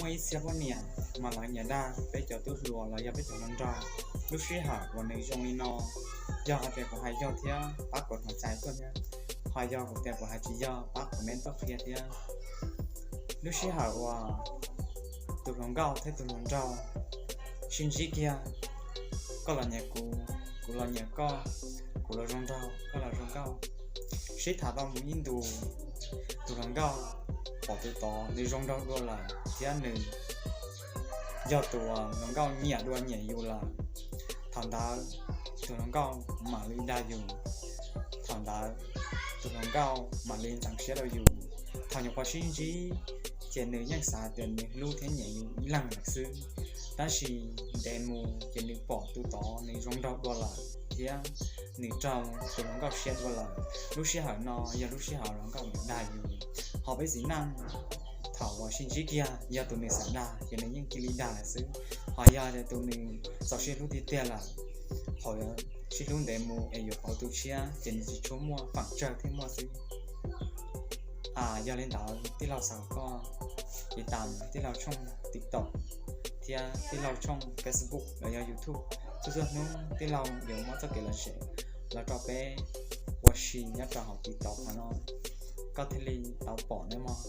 Muaj ib txhia poj niam mas lawv nyiam dag peb cov tub hluas los yog peb cov hluas nraug. Lub sij hawm uas nws zoo li no, yog hais tias kuv hais yog thiab pab kuv hnov txais tuaj thiab, ho yog kuv tias kuv hais tsis yog pab kuv meb tuaj qhia thiab. Lub sij hawm uas tus hluas nkauj thiab tus hluas nraug sib ntsib kiag, koj los nyiam kuv, kuv los nyiam koj, kuv los zoo nraug, koj los zoo nkauj, sib tham tau mus ib ntus, tus hluas nkauj pom tus tod nws zoo nraug dua lawm thiab nws yog tus hluas nkauj nyiam dua nyiam yus lawm, thaum ntawd tus hluas nkauj mam li dag yus. Thaum ntawd tus hluas nkauj mam li ntxeev siab rau yus. Thaum nyuam qhuav sib ntsib ces nws yeej xav tias nws hlub thiab nyiam yus ib leeg lawm xwb, tab sis ntev mus ces nws pom tus tod nws zoo nraug dua lawm thiab nws raug tus hluas nkauj siab dua lawm. Lub sij hawm no yog lub sij hawm hluas nkauj mus dag yus. Ho peb txiv neej, thaum uas sib ntsib kiag yog tus nws xav dag ces nws yeej cia li dag lawm xwb. Ho yog tias tus nws txaus siab hlub tiag tiag lawm, thaum sib hlub ntev mus es yuav pauv tu siab ces nws tsis tshua muaj, feem tsawg thiaj muaj xwb. Yog li ntawd tij laug xav kom koj tiv tas tij laug tshooj TikTok thiab tij laug tshooj Facebook los yog YouTube. Txhua txhua hnub tij laug yuav muab txoj kev lom zem los rau peb ua si nyob rau hauv TikTok qhov no, koj thiaj li tau pom nawb mog.